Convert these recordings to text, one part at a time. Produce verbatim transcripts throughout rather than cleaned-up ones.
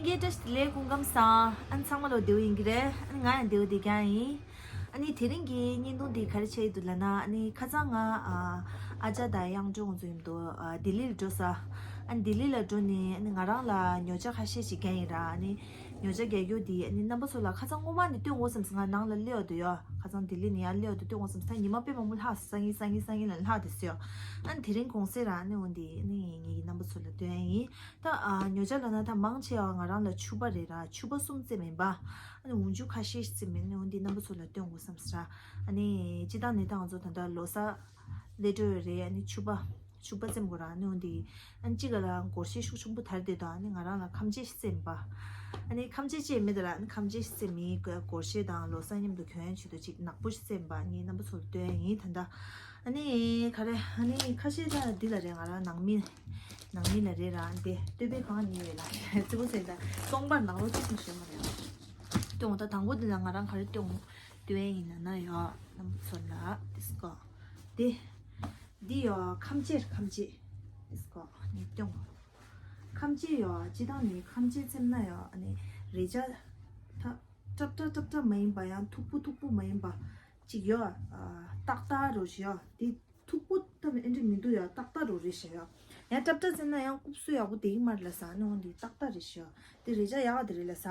ཡེ་བཀྲ་ཤིས་བདེ་ལེགས། སྐུ་ཁམས་བཟང་། ཨ་ནི་ཚང་མ་ལོ་བདེ་པོ་ཡིན་གྱི་རེད། ཨ་ནི་ང་ཡང་བདེ་པོ་བསྡད་ཀྱི་ཡིན། ཨ་ནི་དེ་རིང་གི་བརྙན་ཐུང་འདི་ག་རེ་བྱས་ཡོད་འདུག་ལབ་ན། ཨ་ནི་ཁ་སང་ང་ཨ་ཨ་ཅག་དང་གཡང་སྒྲོན་ཚོ་མཉམ་དུ་ཨ་ལྡི་ལི་ལ་འགྲོ་ས། ཨ་ནི་ལྡི་ལི་ལ་འགྲོ་ནས་ཨ་ནི་ང་རང་ལ་ཉོ་ཆ་ཁ་ཤས་ཤིག་རྒྱག་ཡིན་ར། ཨ་ནི་ཉོ་ཆ་རྒྱག་རྒྱུ་འདི་ཨ་ནི་རྣམ་པ་ཚོ་ལ་ཁ་སང་སྔོན་མ་ནས་སྟོན་དགོས་བསམ་སོང་། ང་ནང་ལ་སླེབས་ཡོད་དུ་ཡོད། ཁ་སང་ལྡི་ལི་ནས་ཡར་སླེབས་ཡོད་དུ་སྟོན་དགོས་བསམ་སོང་། ད་ཉི་མ་དཔེ་མང་པོ་ལྷག་སོང་། སང་ཉིན་སང་ཉིན་སང་ཉིན་ལ་ལྷག་བསྡད་སོང་། ཨ་ནི་དེ་རིང་གུང་སེང་ར། ཨ་ནི་འོ་འདི་ཨ་ནི་ངེད་ཀྱི་རྣམ་པ་ཚོ་ལ་སྟོན་ཡ་ཡིན། ད་ཨ་ཉོ་ཆ་ལབ་ན་ད་མང་ཆེ་བ་ང་རང་ལ་ཕྱུ་པ་རེད་ར། ཕྱུ་པ་གསུམ་བཙེམས་ཡིན་པ། ཨ་ནི་འོག་འཇུ་ཁ་ཤས་ཤིག་བཙེམས་ཡིན། ཨ་ནི་འོ་འདི་རྣམ་པ་ཚོ་ལ་སྟོན་དགོས་བསམ་སོང་ར། ཨ་ནི་སྤྱིར་བཏང་ནས་ད་ང་ཚོ་ད་ལྟ་ལོ་གསར་སླེབས་འགྲོ་ཡོད་རེད། ཨ་ནི་ཕྱུ་པ་ཕྱུ་པ་བཙེམས་དགོས་ར། ཨ་ནི་འོ་འདི་ཨ་ནི་གཅིག་ག་ལ་སྒོར་གཞས་ཤུགས་ཆེན་པོ་དར་བསྡད་དོ། ཨ་ནི་ང་རང་ལ་ཁམ་ཆས་ཤིག་བཙེམས་པ། ཨ་ནི་ཁམ་ཆས་ཅིག་མེད་དེ་ར། ཨ་ནི་ཁམ་ཆས་ཤིག་བཙེམས་མི་སྒོར་གཞས་དང་ལོ་གསར་མཉམ་དུ་གྱོན་ཡ་ཆེད་དུ་ཅིག་ནག་པོ་ཞིག་བཙེམས་པ། ངས་རྣམ་པ་ཚོ་ལ་སྟོན་ཡ་ཡིན་ད་ལྟ། ཨ་ནི་ག་རེ། ཨ་ནི་ཁ་ཤས་ད་འདི་ལ་རེད། ང་རང་ནང་མི་ནང་མི་ལ་རེད་ར། འདི་སྟོད་པའི་གང་ཉོས་ཡོད་ལ་རྩེ་པོ་ཟེར། ད་སྟོང་པར་ནང་ལོགས་གཅིག་ཙམ་ཞོན་མ་རེད། སྟོན་ད་དང་པོ་འདི་ལ་ང་རང་ག་རེ་སྟོན་སྟོན་ཡ་ཡིན་ན་ན་ཡ། རྣམ་པ་ཚོ་ལ་དིས་ཀོ་འདི་འདི་ཡ་ཁམ་ཆས་ཁམ་ཆས་དིས་ཀོ་ནི་སྟོན། ཁམ་ཆས་ཡ་སྤྱིར་བཏང་ནི་ཁམ་ཆས་བཙེམས་ན་ཡ། ཨ་ནི་རེ་ཆ་ད་སྲབ་སྲབ་སྲབ་སྲབ་མ་ཡིན་པ། ཡང་མཐུག་པོ་མཐུག་པོ་མ་ཡིན་པ་ཅིག་ཡོད། ཨ་ཏག་ཏག་རོ་ཞིག་ཡོད། དེ་མཐུག་པོ་ད་ཨེ་འདྲ་མི་འདུག་ཡ། ཏག་ཏག་རོ་རེད་ཤག་ཡ། ཡང་སྲབ་སྲབ་བཙེམས་ན་ཡང་རྐུབ་སུ་ཡག་པོ་དེ་ཡིན་མ་རེད་ལ་ཟ། ཨ་ནི་འོ་འདི་ཏག་ཏག་རེད་ཤག་ཡ། དེ་རེ་ཆ་ཡག་དེ་རེད་ལ་ཟ།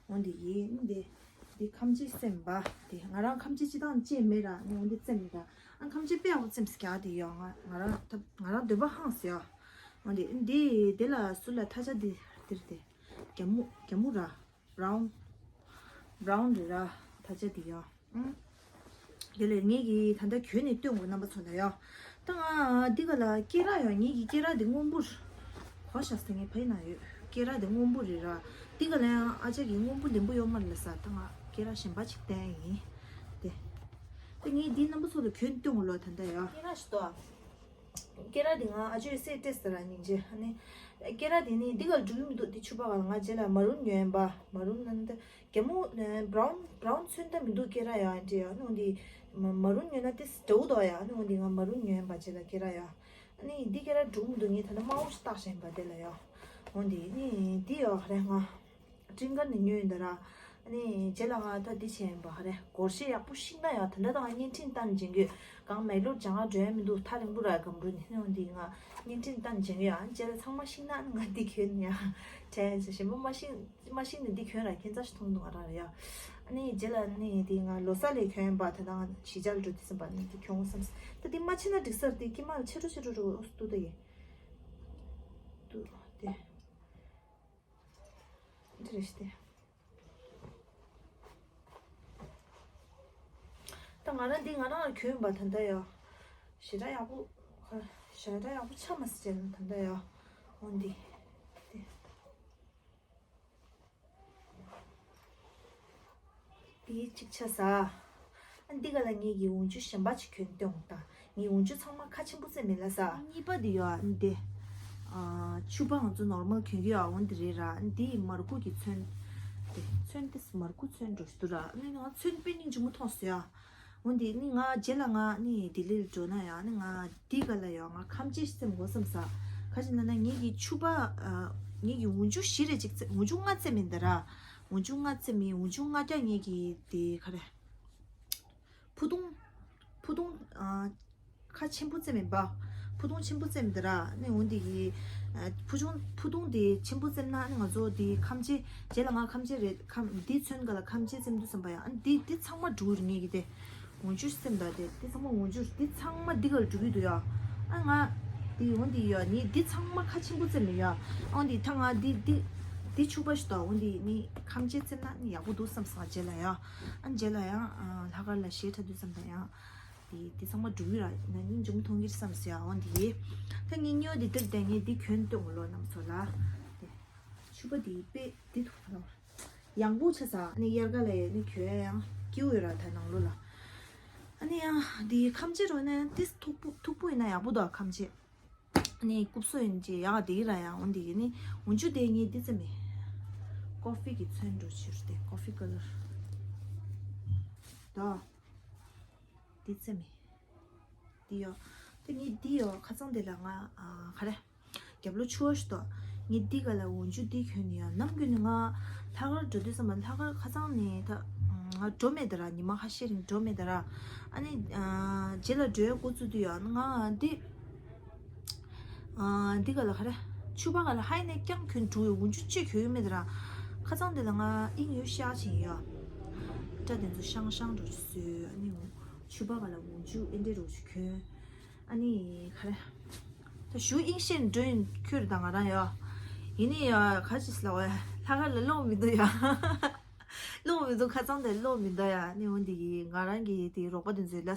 འོ་འདི་ཡིན་འདི། འདི་ཁམ་ཆས་བཙེམས་པ་དེ། ང་རང་ཁམ་ཆས་སྤྱིར་བཏང་ཅེས་མེད་ར། ཨ་ནི་འོ་འདི་བཙེམས་ཡིན་ད། ཨ་ཁམ་ཆས་དཔེ་ཡག་པོ་བཙེམས་སྐྱག་དེ་ཡོད། ང་ང་རང་ད་ང་རང་འདོད་པ་ཧང་སོང་ཡ། འོ་འདི་འདི་དེ་ལ་སུ་ལ་ཐ་ཆ་འདི་འདིར་དེ་རྒྱ་མོ་རྒྱ་མོ་ར། བྷ་རའུན། བྷ་རའུན་རེད་ར། ཐ་ཆ་འདི་ཡ། ཨང་། དེ་ལས་ངེད་ཀྱིས་ད་ལྟ་གྱོན་ནས་སྟོན་དགོས་རྣམ་པ་ཚོ་ལ་ཡ། ད་ང་འདི་ག་ལ་སྐེ་རགས་ཡ། ངེད་ཀྱི་སྐེ་རགས་འདི་སྔོན་པོ་རེད། གོ་ཤག་ཟེར། ངའི་ཕ་ཡི་ན་ཡོད། སྐེ་རགས་འདི་སྔོན་པོ་རེད་ར། འདི་ག་ལ་ཡང་ཨ་ཅག་གིས་སྔོན་པོ་ལེན་པོ་ཡོད་མ་རེད་ལ་ཟ། ད་ང་སྐེ་རགས་གཞན་པ་ཅིག་བསྟན་ཡིན། དེ་དེ་ངས་འདི་རྣམ་པ་ཚོ་ལ་གྱོན་སྟོན་དགོས་ལོ་ད་ལྟ་ཡ། སྐེ་རགས་ཤི་ཏོ། སྐེ་རགས་འདི་ང་ཨ་ཅོས་སེ་སྤྲད་ཟེར་ར་སྙིང་རྗེ། ཨ་ནི་སྐེ་རགས་འདི་ནི་འདི་ག་འགྲིག་གི་མི་འདུག་འདི་ཕྱུ་པ་ག་ལ། ང་རྗེས་ལ་མ་རུན་ཉོས་ཡིན་པ། མ་རུན་ནི་འདི་རྒྱ་མོ་བྷ་རའུན་བྷ་རའུན་ཚོན་ད་མི་འདུག་སྐེ་རགས་ཡ། ཨ་འདྲེ་ཡ། ཨ་ནི་འོ་འདི་མ་མ་རུན་ཉོས་ན་དེ་འདྲ་བོ་འདུག་ཡ། ཨ་ནི་འོ་འདི་ང་མ་རུན་ཉོས་ཡིན་པ་རྗེས་ལ་སྐེ་རགས་ཡ། ཨ་ནི་འདི་སྐེ་རགས་འགྲིག་གི་མི་འདུག་ངས་ད་ལྟ་དམར་པོ་ཞིག་བཏགས་བཞག་ཡིན་པ་དེ་ལ་ཡ། འོ་འདི་ནི་འདི་ཡ་ག་རེ་ང་སྤྲིན་དཀར་ནས་ཉོས་ཡིན་ད་ར། ཨ་ནི་རྗེས་ལ་ང་ད་འདི་བྱས་ཡིན་པ་ཧ་རེ། སྒོར་གཞས་ཡག་པོ་ཤེས་ན་ཡང་དེ་འདྲ་དང་བརྙན་འཕྲིན་བཏང་བྱེད་དགོས། གང་མེག་ལོར་སྦྱང་ག་འགྲོ་ཡ་མི་འདུག་ཐག་རིང་པོ་ར། སྒམ་རུ་ནས། ཨ་ནི་འོ་འདི་ང་བརྙན་འཕྲིན་བཏང་བྱེད་དགོས་ཡ། རྗེས་ལ་ཚང་མ་ཤེས་ན་ཨ་ནི་ང་འདི་གྱོན་ཡ་དྲན་ཆེ། གཞན་པ་མ་ཤེས་མ་ཤེས་ནས་འདི་གྱོན་ར་ཁྱད་མཚར་ཞིག་མཐོང་འདུག་ང་རང་ར་ཡ། ཨ་ནི་རྗེས་ལ་ཨ་ནི་འདི་ང་ལོ་གསར་ལ་གྱོན་ཡིན་པ། ད་ལྟ་ང་གཞིས་ཆགས་ལ་འགྲོ་དུས་ཙམ་པ་ཨ་ནི་འདི་གྱོན་དགོས་བསམ། ད་འདི་མ་ཕྱིན་ན་འགྲིག་ས་རེད། འདི་དཀྱིལ་མ་ལ་ཆེ་འགྲོ་ཆེ་འགྲོ་འགྲོ་འོ་སུ་འདུག་ད་ཡ། འདུག་དེ། འདི་རེད་ཤི་སྟེ། ད་ང་རང་འདི་ང་རང་ལ་གྱོན་པ་ད་ལྟ་ཡ། ཞེ་དྲག་ཡག་པོ། ཞེ་དྲག་ཡག་པོ་ཆགས་མ་སོང་ད་ལྟ་ཡ། འོ་འདི། འདི། འདི་གཅིག་ཆ་ཟ། ཨ་འདི་ག་ལ་ངེད་ཀྱི་འོག་འཇུ་གཞན་པ་ཅིག་གྱོན་སྟོན་དང་། ངའི་འོག་འཇུ་ཚང་མ་ཁ་ཆེན་པོ་བཙེམས་མེད་ལ་ཟ། གཉིས་པ་འདི་ཡོད་ཨ་འདི། ཨ་ཕྱུ་པ་ང་ཚོ་ནོར་མལ་གྱོན་གྱི་ཡོད་ཨ། འོ་འདི་རེད་ར། འདི་མར་ཁུ་གི་ཚོན། འདི་ཚོན་འདི་མར་ཁུ་ཚོན་འགྲོ་ཞིག་འདུག་ར། ཨ་ནི་ང་ཚོན་དཔེ་སྙིང་རྗེ་མོ་མཐོང་སོང་ཡ། འོ་འདི་ནི་ང་རྗེས་ལ་ང་ནི་ལྡི་ལིར་འགྲོ་ན་ཡང་ནི་ང་འདི་ག་ལ་ཡོད། ང་ཁམ་ཆས་ཤིག་བཙེམ་དགོས་བསམ་ས། ག་ཅི་ན་ན་ངེད་ཀྱི་ཕྱུ་པ། ཨ་ངེད་ཀྱི་འོག་འཇུ་བཞི་རེ་ཅིག་བཙེམ། འོག་འཇུ་ལྔ་བཙེམ་མིན་ད་ར། འོག་འཇུ་ལྔ་བཙེམ་མིན། འོག་འཇུ་ལྔ་བརྒྱ་ངེད་ཀྱི་དེ་ག་རེ། ཕུ་ཐུང་། ཕུ་ཐུང་། ཨ་ཁ་ཆེན་པོ་བཙེམ་མིན་པ། ཕུ་ཐུང་ཆེན་པོ་བཙེམ་ད་ར། ནི་འོ་འདི་གི་ཨ་ཕུ་ཆུང་ཕུ་ཐུང་དེ་ཆེན་པོ་བཙེམ་ན་ནི་ང་ཚོ་དེ་ཁམ་ཆས་རྗེས་ལ་ང་ཁམ་ཆས་རེད། ཁམ་འདི་ཚོན་ག་ལ་ཁམ་ཆས་བཙེམ་དུས་ཙམ་པ་ཡ། ཨ་འདི་འདི་ཚང་མ་འགྲུལ་ངེད་ཀྱི་དེ། འོག་འཇུ་སེམས་དང་དེ་དེ་ཚང་མ་འོག་འཇུ། དེ་ཚང་མ་འདི་གར་འགྲོ་གི་འདུག་ཡ། ཨ་ང་དེ་འོ་འདི་ཡ་ནི་དེ་ཚང་མ་ཁ་ཆེན་པོ་བཙེམ་ཡ། འོ་འདི་ད་ང་དེ་དེ་དེ་ཕྱུ་པ་ཞིག་དང་འོ་འདི་ནི་ཁམ་ཆས་བཙེམ་ན་ནི་ཡག་པོ་འདུག་བསམ་སོང་རྗེས་ལ་ཡ། ཨ་རྗེས་ལ་ཡང་ཨ་ལྷག་དཀར་ལ་གཞས་འཁྲབ་དུས་ཙམ་པ་ཡང་དེ་དེ་ཚང་མ་འགྲུལ་ར་ན་སྙིང་རྗེ་མོ་མཐོང་གི་རེད་བསམ་སོང་ཡ། འོ་འདི་ད་ངའི་སྨྱོ་འདི་འདིར་བསྡད། ངས་འདི་གྱོན་སྟོན་གོ་ལོ་རྣམ་ཚོ་ལ། དེ་ཕྱུ་པ་དེ་དཔེ་དེ་ཐུག་ཐལ། ཡང་པོ་ཆ་ས་ནི་དབྱར་ཁ་ལ་ནི་གྱོན་ཡང་སྐྱིད་པོ་ཡོད་ར་ད་ནང་ལོ་ལ། ཨ་ནི་ཡང་འདི་ཁམ་ཆས་རོ་ནས་ཏིས་མཐུག་པོ་མཐུག་པོ་ཡིན་ན་ཡག་པོ་འདུག་ཁམ་ཆས། ཨ་ནི་རྐུབ་སོ་ཡིན་ཅེ་ཡག་དེ་ར་ཡང་འོན་དེ་ནི་འོན་ཆུ་དེ་ངས་འདི་ཙམ་མེད། ཀོ་ཧྥི་གི་ཚོན་འགྲོ་ཕྱིར་ཏེ་ཀོ་ཧྥི་ཀ་ལར། ད། འདི་ཙམ་མེད། འདི་ཡོ། དེ་ངས་འདི་ཡོ་ཁ་ཚང་དེ་ལ་ང་ཨ་ག་རེ། རྒྱབ་ལོགས་ཕྱུ་པ་ཞིག་འདུག་ངས་འདི་ག་ལ་འོག་འཇུག་འདི་གྱོན་ནས་ཡ། ནམ་རྒྱུན་ནས་ང་ལྷག་དཀར་འགྲོ་དུས་ཙམ་པ་ལྷག་དཀར་ཁ་སང་ནས་ད་ང་འགྲོ་མེད་ད་ར། ཉི་མ་ཁ་ཤས་རིང་འགྲོ་མེད་ད་ར། ཨ་ནི་རྗེས་ལ་འགྲོའི་འགོ་བཙུགས་དུས་ཡ་ང་འདི་འདི་ག་ལ་ག་རེ། ཕྱུ་པ་ག་ལ་ཧའི་ནས་རྐྱང་གྱོན་འགྲོ་ཡོད། འོག་འཇུག་ཅིག་གྱོན་ཡོད་མེད་ད་ར། ཁ་སང་འདི་ལ་ང་དབྱིངས་ཡོད་ཤག་ཕྱིན་ཡོད། སྐྲ་དེ་ཚོ་ཤང་ཤང་འགྲོ་ཅིག་བཟོས། ཨ་ནི་ཕྱུ་པ་ག་ལ་འོག་འཇུག་ཨེ་འདྲས་འགྲོ་ཅིག་གྱོན། ཨ་ནི་ག་རེ། ད་ཞུ་དབྱིངས་ཤེས་འགྲོ་ཡིན་ཁྱོད་དང་ང་རང་ཡོ། ཡིན་ནི་ཡོ་ག་ཅི་ལ་བས་ལྷག་དཀར་ལ་ཀློག་མི་འདུག་ཡ། ཀློག་མི་འདུག་ཁ་སང་དེ་ཀློག་མི་འདུག་ཡ། ནི་འོན་འདི་ཡི་ང་རང་གི་དེ་རོགས་པ་དེ་ཚོས་ལ།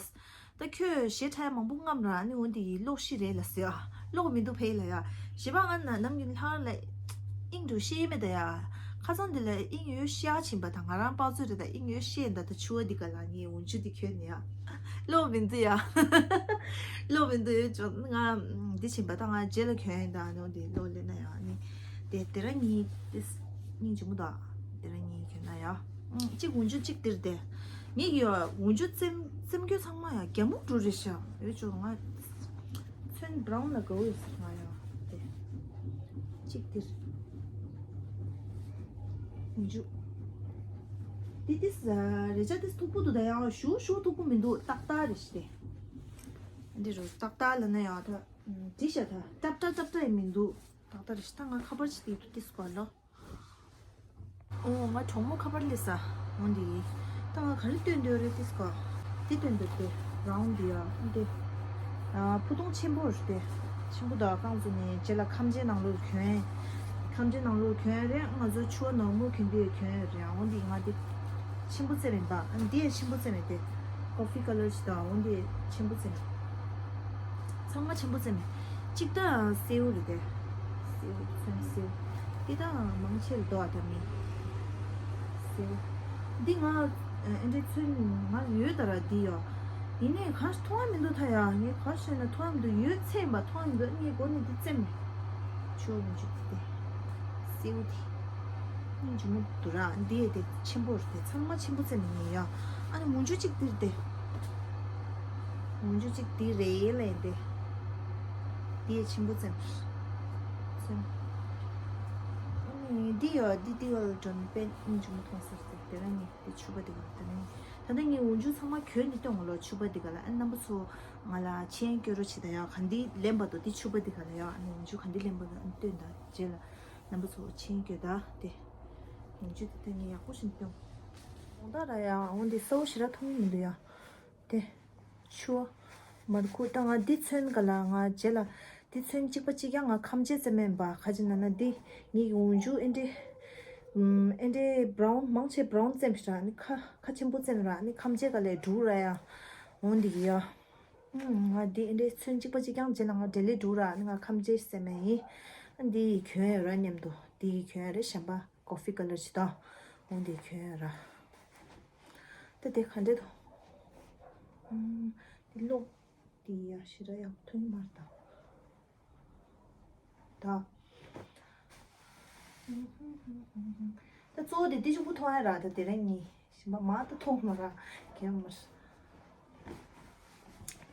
ད་ཁྱོད་ཞེ་ཁྲ་ཡ་མང་པོ་རྔམ་ར། ནི་འོན་འདི་ཡི་ཀློག་ཤི་རེད་ལ་ཟེར་ཡ། ཀློག་མི་འདུག་ཕེ་ལ་ཡ། ཞེ་པ་ང་ན་ནམ་རྒྱུན་ལྷག་དཀར་ལ་དབྱིངས་འགྲོ་ཤེས་མེད་ད་ཡ། ཁ་སང་འདི་ལ་དབྱིངས་ཡོད་ཤག་ཕྱིན་པ་དང་ང་རང་དཔག་ཚོད་རེད། ད་དབྱིངས་ཡོད་ཤེས་ད་ད་ཕྱུ་པ་འདི་ག་ལ་ངས་འོག་འཇུག་འདི་གྱོན་ནི་ཡ། ཀློག་མི་འདུག་ཡ། ཀློག་མི་འདུག་ཡོད་ཅོ་ང་འདི་ཕྱིན་པ་ད་ང་རྗེས་ལ་གྱོན་ཡིན་ད། ནི་འོན་འདི་ཀློག་ལེ་ན་ཡ། ནི་དེ་དེ་ར་གཉིས་དེ་སྙིང་རྗེ་མོ་ད། དེ་ར་གཉིས་གྱོན་ན་ཡ། གཅིག་འོག་འཇུག་གཅིག་འདིར་དེ། ངེད་ཀྱི་འོག་འཇུག་རྩེམ་རྩེམ་རྒྱུ་ཚང་མ་ཡ་རྒྱ་མོ་འགྲོ་རེད་ཤག་ཡོད་ཅོ་ང་། ཚོན་བྷ་རའུན་ལ་དགའ་བོ་ཡོད་ཟེར་ང་ཡ། དེ་གཅིག་འདིར། འཇུག་འདི་ཏིས་རེ་ཆ་ཏིས་མཐུག་པོ་འདུག་ད་ཡང་ཞུ་ཞུ་མཐུག་པོ་མི་འདུག་ཏག་ཏག་རེད་ཤི་དེ། འདི་རུ་ཏག་ཏག་ལ་ན་ཡང་ད་འདི་ཤ་ད་ཏབ་ཏབ་ཏབ་ཏབ་མི་འདུག་ཏག་ཏག་རེད་ཤི། ད་ང་ཁ་པར་ཅི་ཏིས་ཏིས་གོ་ལོ། ཨོ་ང་གྲོགས་མོ་ཁ་པར་ལས་ས། འོ་འདི་ད་ང་ག་རེ་སྟོན་འདོད་རེད་ཏིས་གོ། འདི་སྟོན་འདོད་དེ་རའུན་འདི་ཡ་འདི། ཕུ་ཐུང་ཆེན་པོ་རེད་དེ། ཆེན་པོ་དང་རྐང་བཙུགས་ནས་རྗེས་ལ་ཁམ་ཆེ་ནང་ལོགས་གྱོན། ཁམ་ཆེ་ནང་ལོགས་གྱོན་རེད། ང་ཚོ་ཕྱུ་པ་ནོར་མོ་གྱོན་དུས་གྱོན་རེད། འོ་འདི་ང་འདི་ཆེན་པོ་རྩེ་མེད་པ། འདི་ཡང་ཆེན་པོ་རྩེ་མེད་དེ། ཀོ་ཕི་ཀ་ལར་ཅིག་དང་འོ་འདི་ཆེན་པོ་རྩེ་མེད། ཚང་མ་ཆེན་པོ་རྩེ་མེད། གཅིག་ད་སེའུ་རེད་དེ། སེའུ་ཚོན་སེའུ། འདི་ད་མང་ཆེ་རེད་དོ་ཨ་ད་མི། སེའུ། འདི་ང་ཨེ་འདྲའི་ཚོན་ང་ཡོད་ད་ར་འདི་ཡོ། ཡིན་ནའི་ག་མཐོང་བ་མི་འདུག་ད་ཡ། ངས་ག་ཤེས་ན་མཐོང་བ་མི་འདུག་ཡོད་ཚད་ཡིན་པ་མཐོང་བ་མི་འདུག་ངས་སྒོ་ནས་འདི་རྩེ་མེད། ཆུ་བོ་མི་འཇུག་འདི་དེ། སེའུ་དེ། སྙིང་རྗེ་མོ་འདུག་ར། འདི་ཡ་དེ་ཆེན་པོ་རེད་དེ། ཚང་མ་ཆེན་པོ་རྩེ་མེད་ཡིན་ཡ། ཨ་ནི་འོག་འཇུག་གཅིག་འདིར་དེ། འོག་འཇུག་གཅིག་འདི་རེད་ལ་ཡིན་དེ། འདི་ཡ་ཆེན་པོ་རྩེ་མེད། ཚོན། ཨ་ནི་འདི་ཡ་འདི་འདི་བ་ལ་འགྲོ་ནི་དཔེ་སྙིང་རྗེ་མོ་མཐོང་ས་རེད་དེ་ར། ནི་འདི་ཕྱུ་པ་འདི་ག་ལ་དེ་ནི། ད་ལྟ་ངས་འོག་འཇུག་ཚང་མ་གྱོན་ནས་སྟོན་གོ་ལོ། ཕྱུ་པ་འདི་ག་ལ། ཨ་རྣམ་པ་ཚོ་ང་ལ་མཆན་སྐྱོན་རོགས་བྱེད་ད་ཡ། ག་འདི་ལེན་པ་དོ་འདི་ཕྱུ་པ་འདི་ག་ལ་ཡ། ཨ་ནི་འོག་འཇུག་ག་འདི་ལེན་པ་དོ་ཨ་ནི་སྟོན་ད། རྗེས་ལ་རྣམ་པ་ཚོ་མཆན་སྐྱོན་ད་དེ། འོག་འཇུག་འདི་ད་ངས་ཡག་པོ་ཞིག་སྟོན། འོང་ད་ར་ཡ། འོང་འདི་གསལ་བོ་ཞེ་དྲག་མཐོང་གི་མི་འདུག་ཡ། དེ། ཆུ་བ། མར་ཁུ་ད་ང་འདི་ཚོན་ག་ལ་ང་རྗེས་ལ། འདི་ཚོན་གཅིག་པ་གཅིག་རྐྱང་ང་ཁམ་ཆེ་རྩེ་མེད་པ་ག་ཅི་ན་ན་འདི་ངེད་ཀྱི་འོག་འཇུག་ཨེ་འདྲེ། ཨམ། ཨེ་འདྲེ་བྷ་རའུན་མང་ཆེ་བྷ་རའུན་རྩེ་མེད་ར། ནི་ཁ་ཁ་ཆེན་པོ་རྩེ་མེད་ར། ནི་ཁམ་ཆེ་ག་ལས་འབྲུག་ར་ཡ། འོང་འདི་གི་ཡ། ཨམ། ང་འདི་ཨེ་འདྲེ་ཚོན་གཅིག་པ་གཅིག་རྐྱང་རྗེས་ལ་ང་འབྲེལ་ལེ་འབྲུག་ར། ནི་ང་ཁམ་ཆེ་རྩེ་མེད་ཡིན། ཨ་འདི་གྱོན་ཡོད་ར་མཉམ་དུ་འདི་གྱོན་ཡོད་ར་གཞན་པ། ཀོ་ཕི་ཀ་ལར་ཅིག་དང་། འོ་འདི་གྱོན་ཡོད་ར། ད་དེ་ག་འདྲས་དང་། ཨུམ། འདི་ཀློག་འདི་ཡ་ཞེ་དྲག་ཡག་ཐོན་མར་དང་། ད། ད་གཙོ་བོ་དེ་འདི་གཅིག་པུ་མཐོང་ཡ་ར། ད་དེ་རིང་ནི་གཞན་པ་མ་ད་མཐོང་མ་ར། གྱོན་མར།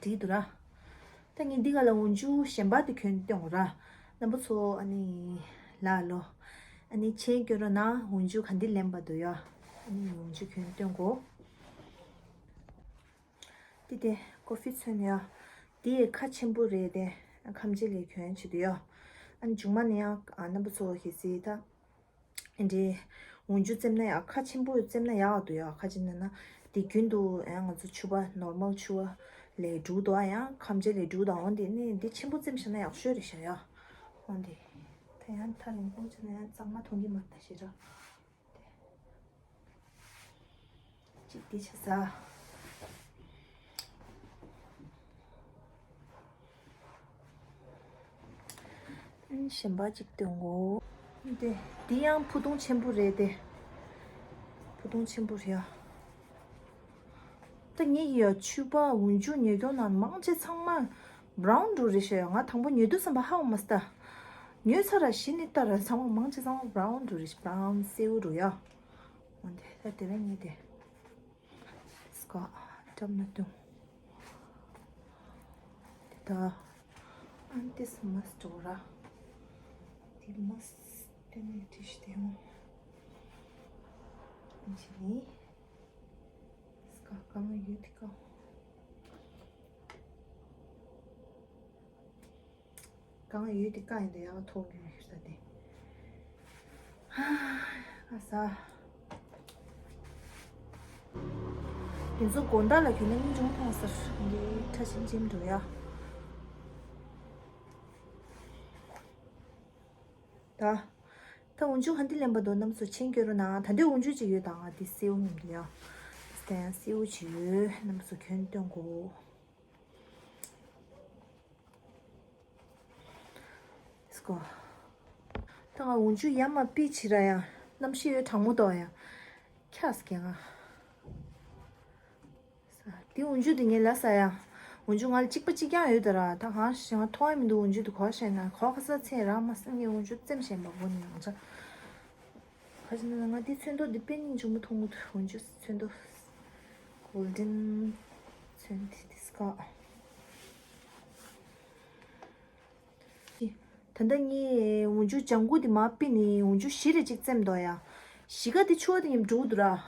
འགྲིག་འདུག་ར། ད་ངས་འདི་ག་ལ་འོག་འཇུག་གཞན་པ་དེ་གྱོན་སྟོན་གོ་ར། རྣམ་པ་ཚོ་ཨ་ནི་ལ་ལོ། ཨ་ནི་མཆན་སྐྱོན་རོགས་གནང་། འོག་འཇུག་ག་འདི་ལེན་པ་འདུག་ཡ། ཨ་ནི་འོག་འཇུག་གྱོན་སྟོན་གོ། འདི་དེ་ཀོ་ཕི་ཚོན་ཡ། འདི་ཡི་ཁ་ཆེན་པོ་རེད་དེ། ཁམ་ཆེ་ལས་གྱོན་བྱེད་དུ་ཡ། ཨ་ནི་མཇུག་མ་ནས་ཡང་རྣམ་པ་ཚོ་གལ་སྲིད་ད། འདི། འོག་འཇུག་རྩེ་ན་ཡང་ཁ་ཆེན་པོ་རྩེ་ན་ཡག་འདུག་ཡ། ཁ་ཆེ་ན་ན། དེ་རྒྱུན་དུ་ཡང་ང་ཚོ་ཕྱུ་པ་ནོར་མལ་ཕྱུ་པ་ལས་འབྲུག་འདུག་ཨ། ཡང་ཁམ་ཆེ་ལས་འབྲུག་དང་འོ་འདི་ནི་འདི་ཆེན་པོ་རྩེ་བྱས་ན་ཡག་ཤོས་རེད་ཤག་ཡ། འོ་འདི། ད་ཡང་ཐག་རིང་པོ་བྱས་ན་ཡང་གཙང་མ་མཐོང་གི་མ་རེད་ཤེས་ར། གཅིག་དེ་ཆ་ས། གཞན་པ་གཅིག་སྟོན་གོ། དེ་དེ་ཡང་ཕུ་ཐུང་ཆེན་པོ་རེད་དེ། ཕུ་ཐུང་ཆེན་པོ་རེད་ཡ། ད་ངེད་ཀྱི་ཡ་ཕྱུ་པ་འོག་འཇུག་ཉོས་སྐྱོང་ནང་མང་ཆེ་ཚང་མ་བྷ་རའུན་འགྲོ་རེད་ཤག་ཡ། ང་དང་པོ་ཉོས་དུས་ཙམ་པ་ཧ་གོ་མ་སོང་ད། ཉོས་ཚར་ར་གཞི་ནས་ལྟ་ར་ཚང་མ་མང་ཆེ་ཚང་མ་བྷ་རའུན་འགྲོ་རེད་ཤག་བྷ་རའུན་སེའུ་འགྲོ་ཡ། འོ་དེ་ད་དེ་རིང་ངས་དེ་སྐ་འགྲམ་ན་བཏུང་། དེ་ད་ཨན་ཏིས་མ་སྟོ་ར། དེ་མོ་སྟོན་ནས་བྲིས་ཤི་དེ་མོ། ཨ་ཅི་ནི། སྐ་གང་ཡོད་དེ་ཀ་གང་ཡོད་དེ་ཀ་ཡིན་དེ་ཡག་ཐོག་གི་མི་ཤི་ས་དེ། ཨ་ས། དེ་ཚོ་དགོང་དག་ལ་གྱོན་ན་སྙིང་རྗེ་མཐོང་ཟེར་འདི་ཁྲ་ཆེམ་ཆེམ་འགྲོ་ཡ། ད། ད་འོན་ཆུ་ཧན་ཏི་ལེན་པ་དོ་རྣམས་སུ་མཆན་སྐྱོར་རོ་ན་ད་འདི་འོན་ཆུ་ཅིག་ཡོད་དང་ང་འདི་སེའུ་མིན་འདི་ཡ། སྟན་སེའུ་ཅིག་ཡོད་རྣམས་སུ་གྱོན་སྟོན་གོ། སྐོ། ད་ང་འོན་ཆུ་ཡ་མ་པི་ཆི་ར་ཡ། གནམ་གཤིས་ཡོད་གྲང་མོ་དོ་ཡ། ཁྱ་སྐྱེ་ང་། དེ་འོན་ཆུ་དེ་ངས་ལ་ས་ཡ། འོན་ཆུ་ང་ལ་གཅིག་པ་གཅིག་རྐྱང་ཡོད་དོ་ར་ད་གང་ཞིག་ང་མཐོང་ཡ་མི་འདུག་འོན་ཆུ་དེ་གོ་ཤེས་ན་གོ་ཁ་ས་ཚེ་ར་མ་ས་ངས་འོན་ཆུ་བཙེམ་ཤེས་པ་གོ་ནི་ཡང་ཆ། ཁ་ཅིག་ན་ང་འདི་ཚོན་མདོག་འདི་དཔེ་སྙིང་རྗེ་མོ་མཐོང་གི་འདུག་འོན་ཆུ་ཚོན་མདོག་གོལ་ཌན་ཚོན་དེ་དེ་སྐ་ད་ལྟ་ངས་འོན་ཆུ་ལྗང་གུ་དེ་མ་པི་ནི་འོན་ཆུ་བཞི་རེ་གཅིག་བཙེམ་འདུག་ཡ། བཞི་ཀ་དེ་ཆུ་བ་དེ་ཉིམ་འགྲོ་གི་འདུག་ར།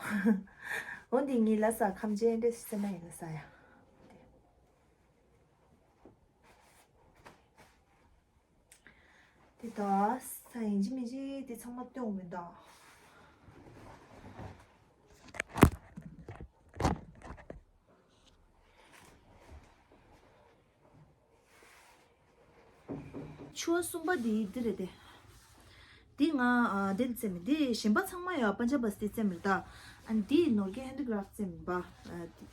འོན་ཏེ་ངས་ལ་ས་ཁམ་ཆེན་འདྲེ་བཙེམ་ན་ཡིན་ལ་ས་ཡ། དེ་དག་ས་ཡིན་གཅིག་མིན་གཅིག་དེ་ཚང་མ་སྟོན་མི་འདུག་ཆུ་བ་གསུམ་པ་འདི་འདི་རེད་དེ། འདི་ང་ཨ་འདི་ལ་བཙེམ་མི་འདི་གཞན་པ་ཚང་མ་ཡོད་པན་ཇ་བ་སི་ཏི་བཙེམ་མི་རེད་ད། ཨ་འདི་ནོར་གྱི་ཧན་ཌི་ཀ་རབ་བཙེམ་མི་འབའ།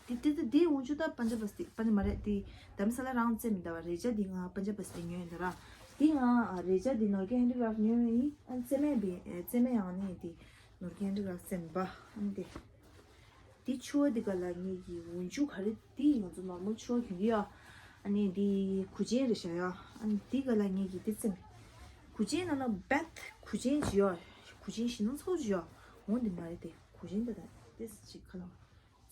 འདི་འདི་འདི་འདི་འོན་ཆུ་ད་པན་ཇ་བ་སི་ཏི་པན་ཇ་མ་རེད་འདི་དམ་ས་ལ་རང་བཙེམ་མི་འདའ་བ་རེ་ཅ་འདི་ང་པན་ཇ་བ་སི་ཏི་ཉོས་ཡིན་ད་ར། འདི་ང་ཨ་རེ་ཅ་འདི་ནོར་གྱི་ཧན་ཌི་ཀ་རབ་ཉོས་ཡིན་ཨ་བཙེམ་མེད་པའི་བཙེམ་མེད་ཡང་ནི་འདི་ནོར་གྱི་ཧན་ཌི་ཀ་རབ་བཙེམ་མི་འབའ་ཨ་འདི། འདི་ཆུ་བ་འདི་ག་ལ་ངེད་ཀྱི་འོན་ཆུ་ག་རེ་འདི་ང་ཚོ་ནོར་མལ་ཆུ་བ་གྱོན་གྱི་ཡོད། ཨ་ནི་འདི་གུ་ཆེན་རེད་ཤག་ཡ། ཨ་ནི་འདི་ག་ལ་ངེད་ཀྱི་འདི་བཙེམ། གུ་ཆེན་ནང་ལ་བད་གུ་ཆེན་ཅིག་ཡོད། གུ་ཆེན་ཞིག་ནང་ཚོགས་ཅིག་ཡོད། འོ་འདི་མ་རེད་དེ་གུ་ཆེན་འདི་དང་འདི་ཅིག་ག་ལ།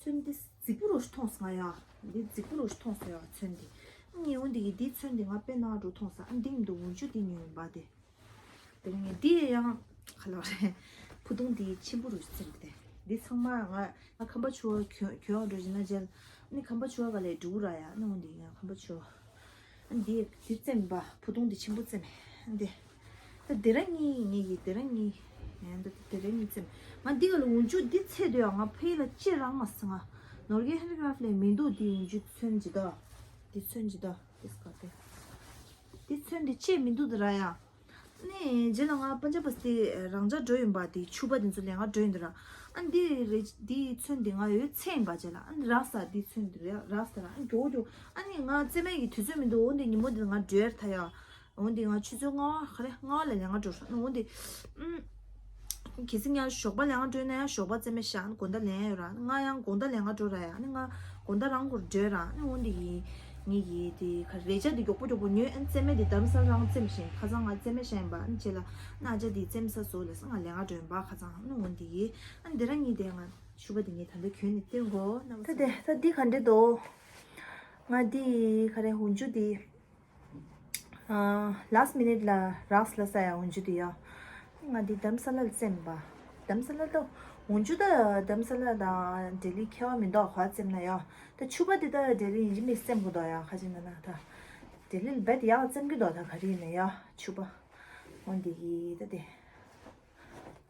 ཚོན་འདི་རྫིག་པོ་རོ་ཞིག་མཐོང་སོང་ང་ཡ། འདི་རྫིག་པོ་རོ་ཞིག་མཐོང་སོང་ཡ་ཚོན་འདི། ཨ་ནི་འོ་འདི་གི་འདི་ཚོན་འདི་ང་དཔེ་ནང་འགྲོ་མཐོང་སོང་ཨ་འདི་མི་འདུག་འོན་ཆུ་འདི་ཉོས་ཡིན་པ་དེ། དེ་ནས་འདི་ཡང་ག་ལ་རེད། ཕུ་ཐུང་འདི་ཆེན་པོ་རུ་བཙེམ་དེ། འདི་ཚང་མ་ང་ང་ཁམས་པ་ཆུ་བ་གྱོན་གྱོན་འགྲོ་བཞིན་ན་རྗེས་ནི་ཁམས་པ་ཆུ་བ་ག་ལས་འགྲོ་གི་ར་ཡ་ནི་འོ་འདི་ཡང་ཁམས་པ་ཆུ་བ། འདི་འདི་བཙེམ་པ་ཕུ་ཐུང་འདི་ཆེན་པོ་བཙེམ། འདི་ད་དེ་ར་གཉིས་ངེད་ཀྱི་དེ་ར་གཉིས། ཡང་འདི་དེ་ར་གཉིས་བཙེམ། ང་འདི་ག་ལ་འོན་ཆུ་འདི་ཚད་དུ་ཡང་ང་ཕ་ཡུལ་ལ་ཅི་རང་མ་སང་ང་ནོར་གྱི་ཧན་ཌི་ཀ་རབ་ལས་མི་འདུག་འདི་འོན་ཆུ་ཚོན་ཇི་ད། འདི་ཚོན་ཇི་ད། འདི་སྐ་དེ། འདི་ཚོན་འདི་ཆེ་མི་འདུག་དེ་ར་ཡ། ནས་རྗེས་ལ་ང་པན་ཇ་བ་སི་ཏི་རང་འཇགས་འགྲོ་ཡིན་པ་དེ་ཕྱུ་པ་དེ་ཚོ་ལས་ང་འགྲོ་ཡིན་དེ་ར། ཨ་འདི་རེ་འདི་ཚོན་འདི་ང་ཡོད་ཚད་ཡིན་པ་རྗེས་ལ་ཨ་འདི་རག་ས་འདི་ཚོན་འདི་རེད་རག་ས་ར་ཨ་མགྱོགས་མགྱོགས་ཨ་ནི་ང་རྩེད་མེད་ཀྱི་དུས་ཚོད་མི་འདུག་འོ་འདི་ཉིན་མོ་འདི་ང་འགྲོ་ཡར་ཐ་ཡ། འོ་འདི་ང་ཆུ་ཚོད་ལྔ་པ་ག་རེ་ལྔ་པ་ལ་ལས་ང་འགྲོ་ས་ཨ་འོ་འདི། གལ་སྲིད་ང་ཞོགས་པ་ལས་ང་འགྲོ་ན་ཡང་ཞོགས་པ་རྩེད་མེད་ཤག་ཨ་ནི་དགོང་དག་ལས་ཡོད་ར་ང་ཡང་དགོང་དག་ལས་ང་འགྲོ་ར་ཡ་ཨ་ནི་ང་དགོང་དག་རང་སྐོར་འགྲོ་ར་ཨ་ནི་འོ་འདི་ཡིན། ངེད་ཀྱིས་དེ་ཁ་རེ་ཅག་དེ་མགྱོགས་པོ་མགྱོགས་པོ་ཉོས་ཨ་ནི་རྩེད་མེད་དེ་དམ་སར་རང་རྩེམ་བཞིན་ཁ་སང་ང་རྩེད་མེད་བཞག་ཡིན་པ་ཨ་ནི་བྱས་ལ་ཨ་ཅག་དེ་རྩེམ་ས་བཟོ་ལ་ས་ང་ལས་ང་འགྲོ་ཡིན་པ་ཁ་སང་ཨ་ནི་འོ་འདི་ཡིན་ཨ་ནི་དེ་ར་ངེད་དེ་ང་ཕྱུ་པ་དེ་ངས་ད་ལྟ་གྱོན་ནས་སྟོན་གོ་ན་ད་དེ་ད་འདི་ག་འདྲ་འདུག་ང་འདི་ག་རེ་འོན་ཆུ་འདི། ལཱསི་མི་ནིཊ་ལ་རགས་ལ་ས་ཡ་འོན་ཆུ་དེ་ཡ། ང་འདི་དམ་ས་ལ་བཙེམ་པ། དམ་ས་ལ་ལྟོ། འོན་ཆུ་ད་དམ་ས་ལ་དང་ལྡི་ལི་ཁྱད་པར་མི་འདུག་ག་བཙེམ་ན་ཡ། ད་ཕྱུ་པ་དེ་ད་ལྡི་ལི་ཡིན་གཅིག་མིན་གཅིག་བཙེམ་དགོས་འདུག་ཡ་ཁ་ཅིག་ན་ན་ད། ལྡི་ལི་ལ་རྦད་ཡག་བཙེམ་གི་འདུག་ད་ག་རེ་ཡིན་ན་ཡ་ཕྱུ་པ། འོན་དེ་གི་ད་དེ།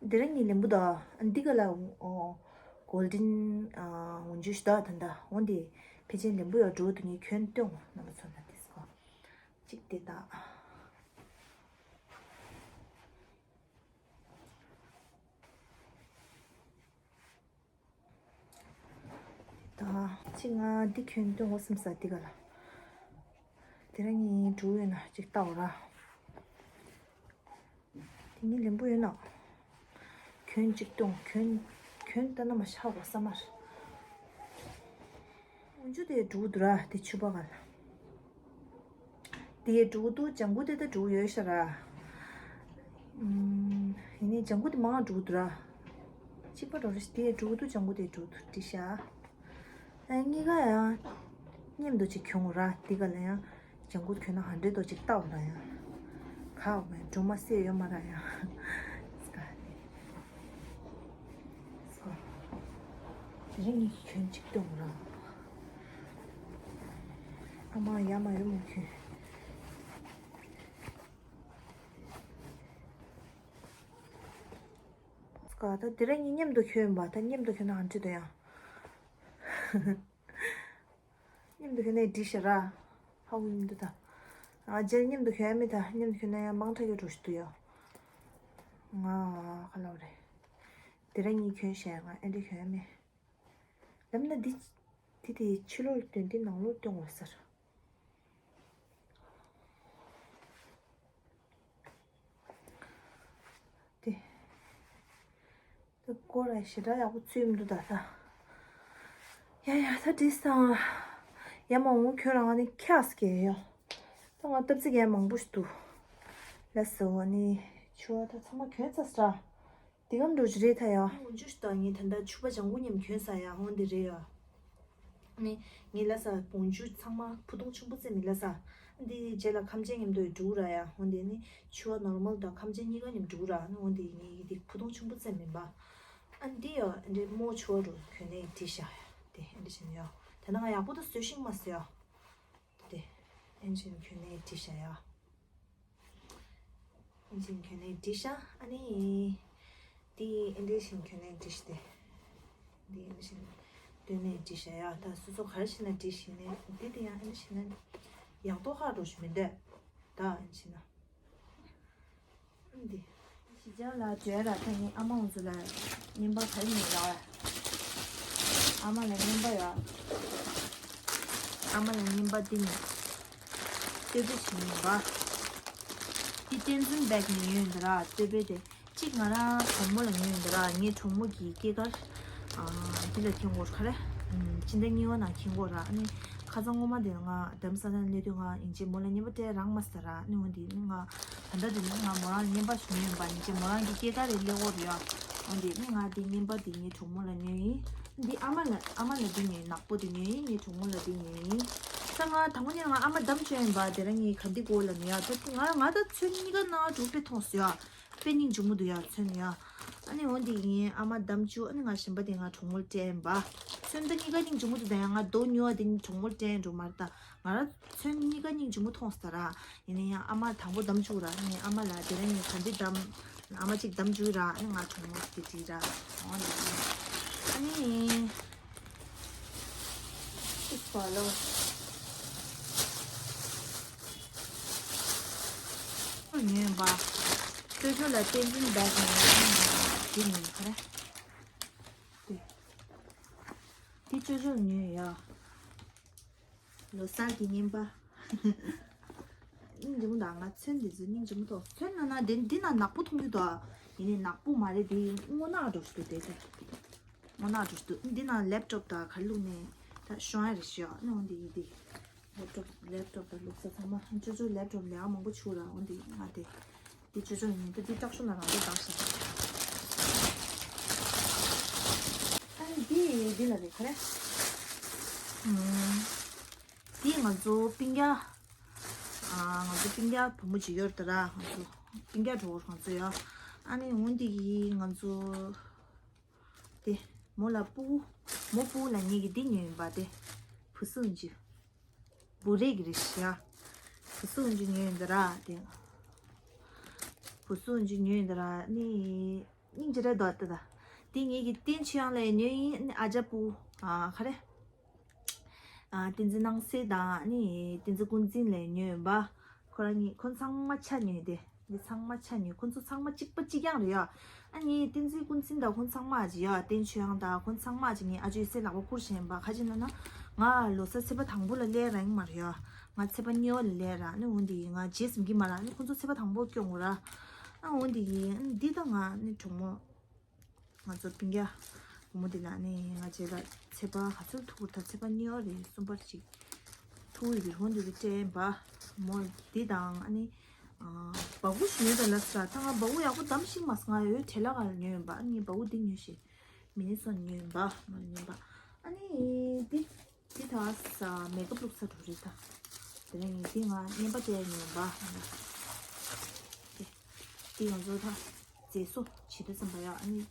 དེ་རིང་ངའི་ལེན་པོ་ད་འདི་ག་ལ་འོ། གོལ་ཌན་འོན་ཆུ་ཞིག་ད་ད་ད་འོན་དེ་ཕལ་ཆེར་ལེན་པོ་ཡ་འགྲོ་དུ་ངའི་གྱོན་སྟོན་འོ་རྣམ་པ་ཚོ་ན་དེ་སྐོར། གཅིག་དེ་དག་དེ་དག་གཅིག་ང་འདི་གྱོན་སྟོན་འོ་སེམས་ས་འདི་ག་ལ། དེ་རིང་ངའི་འགྲོ་ཡོད་ན་གཅིག་ལྟ་འོ་ར། དེ་ངའི་ལེན་པོ་ཡོད་ན། གྱོན་གཅིག་སྟོན་གྱོན་གྱོན་ལྟ་ན་མ་ཤ་གོ་ས་མར། འོན་ཆུ་དེ་འགྲོ་དུ་ར་དེ་ཕྱུ་པ་ག་ལ། དེ་འགྲོ་དུ་ལྗང་གུ་དེ་ད་འགྲོ་ཡོད་ཤ་ར། ཡིན་ནའི་ལྗང་གུ་དེ་མང་འགྲོ་དུ་ར། གཅིག་པ་འགྲོ་རེ་དེ་འགྲོ་དུ་ལྗང་གུ་དེ་འགྲོ་དུ་འདྲི་ཤ། ཨ་གཉིས་ཀ་ཡང་མཉམ་དུ་ཅིག་གྱོན་ར་དེ་ག་ལ་ཡང་ལྗང་གུ་གྱོན་ན་ཧ་འདྲེ་དོ་ཅིག་ལྟ་འོ་ར་ཡང་། ཁ་འོ་མའི་སྒྲོལ་མ་སེ་ཡོད་མ་ར་ཡ། སྐ་ནི། སྐ། དེ་རིང་ངས་གྱོན་གཅིག་གཏོང་ར། ཨ་མ་ཡ་མ་ཡོད་མོ་གྱོན། སྐ་ད་དེ་རིང་ངས་མཉམ་དུ་གྱོན་པ་ད་མཉམ་དུ་གྱོན་ན་ཨ་འདྲི་དུ་ཡ། མཉམ་དུ་ཁྱོད་ནས་འགྲིག་ཤག་ར། ཧ་གོ་མི་འདུག་ད། ང་རྗེས་མཉམ་དུ་ཁྱོད་ཡ་མི་ད་མཉམ་དུ་ཁྱོད་ནས་ཡང་མང་དྲགས་ཀྱི་འགྲོ་ཞིག་འདུག་ཡ། ང་ཁ་ལོ་རེད། དེ་ར་ངས་གྱོན་ཤག་ང་ཨེ་འདྲ་ཁྱོད་ཡ་མི། ལམ་ན་འདི། འདི་དེ་ཕྱི་ལོགས་སྟོན་འདི་ནང་ལོགས་སྟོན་འོ་ཟེར། དེ། དེ་སྐོར་ར་ཞེ་དྲག་ཡག་པོ་ཚུད་མི་འདུག་ད་ལྟ། ཡ་ཡ་ད་བྲིས་སང་། ཡ་མ་འོང་ཁྱོད་རང་ནི་ཁྱགས་སྐྱེ་ཡོ། ད་ང་སྟབས་ཚིག་ཡ་མང་པོ་ཞིག་འདུག་ལ་སོ་ནི། ཆུ་བ་ད་ཚང་མ་གྱོན་ཚར་སྲ། དེ་གམ་འགྲོ་རྒྱུ་རེད་ད་ཡ། འོན་ཅུ་ཞིག་ད་ངས་ད་ལྟ་ཕྱུ་པ་ལྗང་གུ་མཉམ་གྱོན་ས་ཡ་འོང་དེ་རེད་ཡ། ནི། ངས་ལ་ས་བོང་ཆུ་ཚང་མ་ཕུ་ཐུང་ཆུང་པོ་ཙམ་མིན་ལ་ས། འདི་རྗེས་ལ་ཁམ་ཆེན་མཉམ་དུ་འགྲུག་ར་ཡ། འོན་ཏེ་ནི་ཕྱུ་པ་ནོར་མལ་དང་ཁམ་ཆེན་གཉིས་ཀ་མཉམ་འགྲུག་ར། འོན་ཏེ་ངས་འདི་ཕུ་ཐུང་ཆུང་པོ་ཙམ་མིན་པ། ཨ་འདི་ཡ་འདི་མོ་ཕྱུ་པ་རུ་གྱོན་ནས་བྲིས་ཤག་ཡ། དེ་འདི་བཞིན་ཡ། དེ་ན་ང་ཡག་པོ་དུ་བཟོས་ཤིང་མ་ཟེར་ཡ། དེ་ཨེན་ཅིན་གྱོན་ནས་བྲིས་ཤག་ཡ། ཨེན་ཅིན་གྱོན་ནས་བྲིས་ཤག་ཨ་ནི། འདི་ཨེ་འདྲ་བཞིན་གྱོན་ནས་བྲིས་ཏེ། འདི་ཨེ་འདྲ་བཞིན་སྟོན་ནས་བྲིས་ཤག་ཡ། ད་སོ་སོ་ག་རེ་བྱས་ན་བྲིས་ཤིག་ནས་འདི་དེ་ཡང་ཨེ་འདྲ་བྱས་ན་ཡག་ཏོག་ཧ་འགྲོ་ཞིག་མི་འདུག་ད་ཨེ་འདྲ་བྱས་ན། འདི། ཞི་ཅང་ལ་བརྗོད་ར་ད་ངའི་ཨ་མ་འུ་ཚོ་ལ་རྔན་པ་ག་རེ་ཉོས་ལ། ཨ་མ་ལ་རྔན་པ་ཡ། ཨ་མ་ལ་རྔན་པ་འདི་ཉོས། སྟོད་པའི་ཞིག་ཉོས་པ། འདི་བསྟན་འཛིན་བེག་ནས་ཉོས་ཡོད་འདི་ར་སྟོད་པའི་དེ། གཅིག་ང་རང་གྲོགས་མོ་ལ་ཉོས་ཡོད་འདི་ར་ངའི་གྲོགས་མོ་གི་སྐྱེས་སྐར། འདི་ལ་འཁྱེར་འགོར་ག་རེ། སྤྱི་ཟླ་གཉིས་པ་ནང་འཁྱེར་འགོར་ར་ཨ་ནི། ཁ་སང་སྔོན་མ་དེ་ང་རྡ་རམ་ས་ལ་སླེབས་དུས་ང་ཡིན་གཅིག་མོ་ལ་རྔན་པ་སྤྲད་རག་མ་སོང་ར་ཨ་ནི་འོན་ཏེ་ནི་ང་། ད་ལྟ་དེ་ནི་ང་མོ་རང་རྔན་པ་ཞུ་ཡིན་པ་ཡིན་གཅིག་མོ་རང་གི་སྐྱེས་སྐར་རེ་སླེབས་འགོར་ཡོད། འོན་ཏེ་ནི་ང་དེ་རྔན་པ་དེ་ངའི་གྲོགས་མོ་ལ་ཉོས་ཡིན། འདི་ཨ་མ་ལ་ཨ་མ་ལ་འདི་ཉོས་ཡིན་ནག་པོ་དེ་ཉོས་ཡིན་ངའི་གྲོགས་མོ་ལ་འདི་ཉོས་ཡིན། ད་ང་དང་པོ་ནས་ང་ཨ་མ་འདམ་བྱོས་ཡིན་པ་དེ་ར་ངའི་ག་འདི་གོ་ལ་ཉོས་ཡ་ད་ང་ང་ད་ཚོན་གཉིས་ཀ་ན་གྲོགས་པོས་མཐོང་སོང་ཡ། དཔེ་སྙིང་རྗེ་མོ་འདུག་ཡ་ཚོན་ཡ། ཨ་ནི་འོན་ཏེ་ངའི་ཨ་མ་འདམ་བཅུག་ཨ་ནི་ང་གཞན་པ་དེ་ང་གྲོགས་མོར་སྤྲད་ཡིན་པ། ཚོན་ད་གཉིས་ཀ་སྙིང་རྗེ་མོ་འདུག་ད་ཡང་ང་རྡོ་ཉོ་བ་དེ་གྲོགས་མོར་སྤྲད་ཡིན་འགྲོ་མ་རེད་ད། ང་ར་ཚོན་གཉིས་ཀ་སྙིང་རྗེ་མོ་མཐོང་སོང་ད་ར། ཡིན་ན་ཡང་ཨ་མ་དང་པོ་འདམ་བཅུག་ར་ཨ་ནི་ཨ་མ་ལ་དེ་རིང་ངས་ག་འདི་འདམ། ཨ་མ་གཅིག་འདམ་བཅུག་ར་ཨ་ནི་ང་གྲོགས་མོར་དེ་བྲིས་ར། འོ་ལ་ཨ་ནི། ཨིས་ཕོ་ལོ། ཉོས་པ། ཅོ་ཅོ་ལ་བསྟན་འཛིན་བེག་ནས་འདི་ཉོས་ག་རེ། འདི་ཅོ་ཅོ་ཉོས་ཡ། ལོ་གསར་གྱི་རྔན་པ། སྙིང་རྗེ་མོ་དང་ང་ཚོན་འདི་ཚོ་སྙིང་རྗེ་མོ་ཐོག་ཚོན་ན་ན་འདི་འདི་ན་ནག་པོ་མཐོང་གི་འདུག་ཡིན་ནའི་ནག་པོ་མ་རེད་འདི་སྔོ་ནག་འགྲོ་ཞིག་འདུག་དེ་དེ། སྔོ་ནག་འགྲོ་ཞིག་འདུག་འདི་ན་ལེབ་ཀྲོབ་དང་ག་རེ་བླུགས་ནས་ད་ཤོང་ཡ་རེད་ཤག་ཨ་ནི་འོ་འདི་ཡིན་འདི། ལེབ་ཀྲོབ་ལེབ་ཀྲོབ་དང་བླུགས་ས་ཚང་མ་ཅོ་ཅོ་ལེབ་ཀྲོབ་ལས་ཀ་མང་པོ་བྱུག་ར་འོ་འདི་ང་དེ། འདི་ཅོ་ཅོ་ཡིན་འདི་འདི་སྐྲག་ཤོར་ན་རང་འདི་བདག་ཤག་ཨ་ནི་འདི་འདི་ལ་རེད་ག་རེ། འདི་ང་ཚོ་སྤུན་ཀྱག་ང་ཚོ་སྤུན་ཀྱག་བུ་མོ་ཅིག་ཡོད་རེད་ད་ར་ང་ཚོ་སྤུན་ཀྱག་གྲོགས་པོ་ང་ཚོ་ཡོད། ཨ་ནི་འོ་འདི་གི་ང་ཚོ་དེ་མོ་ལ་སྤུ་གུ་མོ་སྤུ་གུ་ལ་ངེད་ཀྱི་འདི་ཉོས་ཡིན་པ་དེ་བུ་སུ་ཡིན་ཅི་བུ་རེད་ཀྱི་རེད་ཤག་བུ་སུ་ཡིན་ཅི་ཉོས་ཡིན་ད་ར་དེ་བུ་སུ་ཡིན་ཅི་ཉོས་ཡིན་ད་ར་ནི། སྙིང་རྗེ་རེད་འདུག་ལྟ་ད། དེ་ངེད་ཀྱི་བསྟན་ཆོས་དབྱངས་ལ་ཉོས་ཡིན་ཨ་ཅག་པུ། ཨ་ག་རེ། ཨ་བསྟན་འཛིན་སྣང་གསལ་དང་ནི་བསྟན་འཛིན་ཀུན་འཛིན་ལ་ཉོས་ཡིན་པ། ཁོ་རང་གཉིས་ཁོ་ཚང་མ་ཆ་ཉོས་ཏེ། འདི་ཚང་མ་ཆ་ཉོས་ཁོ་ཚོ་ཚང་མ་གཅིག་པ་གཅིག་རྐྱང་རེད་ཡ། ཨ་ནི་བསྟན་འཛིན་ཀུན་འཛིན་དང་ཁོ་ཚང་མ་ཅིག་ཡ་བསྟན་ཆོས་དབྱངས་དང་ཁོ་ཚང་མ་ཅིག་ངས་ཨ་ཅོའི་སེ་ལག་པ་བསྐུར་བཞིན་པ་ཁ་ཅིག་ན་ན། ང་ལོ་གསར་ཚེས་པ་དང་པོ་ལ་སླེབས་རང་མ་རེད་ཡ། ང་ཚེས་པ་གཉིས་པ་ལ་སླེབས་ར་ནི་འོན་ཏེ་ང་རྗེས་ཟིན་གྱི་མ་ར་ནི་ཁོ་ཚོ་ཚེས་པ་དང་པོ་སྐྱོང་དགོས་ར། ཨ་འོན་ཏེ་ཡིན་འདི་ད་ང་ནི་གྲོགས་མོ། ང་ཚོ་སྤུན་ཀྱག་བུ་མོ་འདི་ལ་ནི་ང་རྗེས་ལ་ཚེས་པ་ག་ཚོད་ཐུག་ད་ཚེས་པ་གཉིས་པ་རེད་གསུམ་པ་ཅིག་ཐུག་ཡོད་རེད་འོན་ཏེ་སྤྲད་པ་མོ་འདི་དང་ཨ་ནི། སྦ་ཁུག་ཞིག་ཉོས་དང་ལབ་ས་ད་ང་སྦ་ཁུག་ཡག་པོ་བདམས་ཤིག་མ་སོང་ང་ཡོད་བྲེལ་ལ་ག་ལ་ཉོས་ཡོད་པ་ཨ་ནི་སྦ་ཁུག་འདི་ཉོས་ཤིག་མི་ནི་སོང་ཉོས་ཡོད་པ་མ་ཉོས་པ་ཨ་ནི་འདི། འདི་ད་ས་མེ་ཀབ་བླུགས་ས་འགྲོ་རེད་ད། དེ་ནས་ངས་འདི་ང་རྔན་པ་སྤྲད་ཉོས་པ། ཡང་བཟོ་ད་མཛེས་སོ་བྱེད་དུས་ཙམ་པ་ཡ། ཨ་ནི་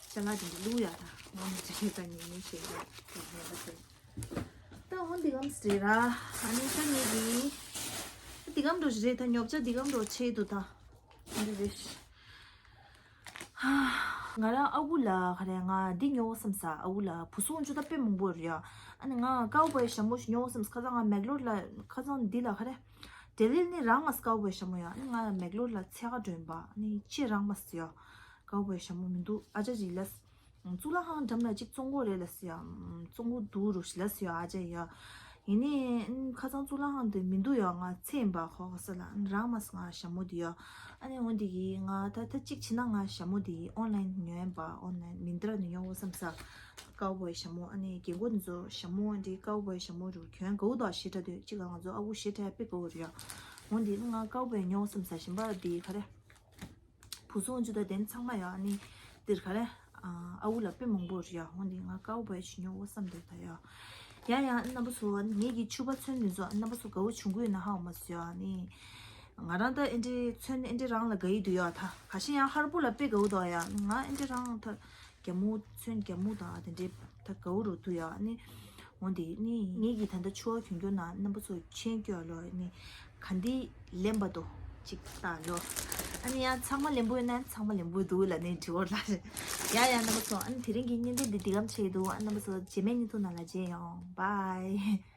ཅ་ལག་དེ་འདྲ་བླུག་ཡ། ད་ང་མི་ཅ་ལག་ད་ཉེ་ཉེ་བྱེད་ཡ་ད་ཉེ་ད་ཟེར། ད་འོ་འདི་གམ་སྲེ་ར། ཨ་ནི་ད་ངེད་ཀྱི་འདི་གམ་འགྲོ་ཞིག་རེད། ད་ཉོ་ཆ་འདི་གམ་འགྲོ་ཆེ་འདུག་ད་འདི་རེད། ང་རང་ཨ་ཁུ་ལ་ག་རེ་ང་འདི་ཉོ་བསམ་ས། ཨ་ཁུ་ལ་བུ་སུ་འཇུ་ད་དཔེ་མང་པོ་རེད་ཡ། ཨ་ནི་ང་ཀའུ་བོའི་ཞྭ་མོ་ཞིག་ཉོ་བསམ་ས། ཁ་སང་ང་མེག་ལོར་ལ་ཁ་སང་འདི་ལ་ག་རེ་ལྡི་ལི་ནས་རང་མ་ཀའུ་བོའི་ཞྭ་མོ་ཡ། ཨ་ནི་ང་མེག་ལོར་ལ་འཚོལ་ག་འགྲོ་ཡིན་པ། ཨ་ནི་ཅི་རང་མ་ཟེར་ཡ། ཀའུ་བོའི་ཞྭ་མོ་མི་འདུག་ཨ་ཅག་ཅིག་ལ། གཙུག་ལག་ཁང་འགྲམ་ལ་གཅིག་བཙོང་གོ་རེད་ལ་ཟེར་ཡ། བཙོང་གོ་འདུག་རོ་ཞིག་ལ་ཟེར་ཡ། ཨ་ཅག་ཡ། ཡིན་ནའི་ཁ་སང་གཙུག་ལག་ཁང་དུ་མི་འདུག་ཡ། ང་ཚེ་ཡིན་པ་ཁོ་ཁ་ས་ལ་རང་མ་ང་ཞྭ་མོ་དེ་ཡ། ཨ་ནི་འོ་འདི་གི་ང་ད་ད་གཅིག་བྱས་ན་ང་ཞྭ་མོ་དེ་ཨོན་ལན་ཉོ་ཡིན་པ། ཨོན་ལན་མིན་ཏྲ་ནས་ཉོ་འོ་བསམ་ས། ཀའུ་བོའི་ཞྭ་མོ། ཨ་ནི་རྒན་གོག་འདི་ཚོ་ཞྭ་མོ་འདི་ཀའུ་བོའི་ཞྭ་མོ་རུ་གྱོན་དགའ་བོ་དང་ཞེ་དྲག་འདུག་གཅིག་ལ་ང་ཚོ་ཨ་ཁུ་ཞེ་དྲག་དཔེ་དགའ་བོ་རེད་ཡ། འོ་འདི་ང་ཀའུ་བོའི་ཉོ་འོ་བསམ་ས། གཞན་པ་འདི་ག་རེ། བུ་སུ་འཇུ་ད་དེ་ཚང་མ་ཡ། ཨ་ནི་འདིར་ག་རེ། ཨ་ཁུ་ལ་དཔེ་མང་པོ་རེད་ཡ། འོ་འདི་ང་ཀའུ་བོའི་ཞྭ་ཉོ་འོ་བསམ་འདུག་ད་ཡ། ཡ་ཡ་རྣམ་པ་ཚོ། ངེད་ཀྱི་ཕྱུ་པ་ཚོན་འདི་ཚོ་རྣམ་པ་ཚོ་དགའ་བོ་བྱུང་གི་ཡོད་ན་ཧ་མ་སོ་ཡ། ཨ་ནི་ང་རང་ད་ཨེ་འདྲའི་ཚོན་ཨེ་འདྲའི་རང་ལ་དགའ་ཡི་འདུག་ཡ། ད་ཁ་ཤས་ཡང་ཧར་པོ་ལ་དཔེ་དགའ་བོ་འདུག་ཡ། ང་ཨེ་འདྲའི་རང་ད་རྒྱ་མོ་ཚོན་རྒྱ་མོ་དང་དེ་འདྲའི་ད་དགའ་བོ་རུ་འདུག་ཡ། ཨ་ནི་འོ་འདི་ནི་ངེད་ཀྱི་ད་ལྟ་ཕྱུ་པ་གྱོན་གྱོན་ན་རྣམ་པ་ཚོ་མཆན་སྐྱོར་ལོ། ཨ་ནི་ག་འདི་ལེན་པ་དོ་ཅིག་ལྟ་ལོ། ཨ་ནི་ཡང་ཚང་མ་ལེན་པོ་ཡོད་ན་ཚང་མ་ལེན་པོ་འདུག་ལ་ནི་དྲི་བ་ལ་རེད། ཡ་ཡ་རྣམ་པ་ཚོ། ཨ་ནི་དེ་རིང་གི་བརྙན་ཐུང་འདི་འདི་གམ་ཆེ་འདུག་ཨ་རྣམ་པ་ཚོ་རྗེས་མའི་བརྙན་ཐུང་ནང་ལ་མཇལ་ཡོང་། བྷའི།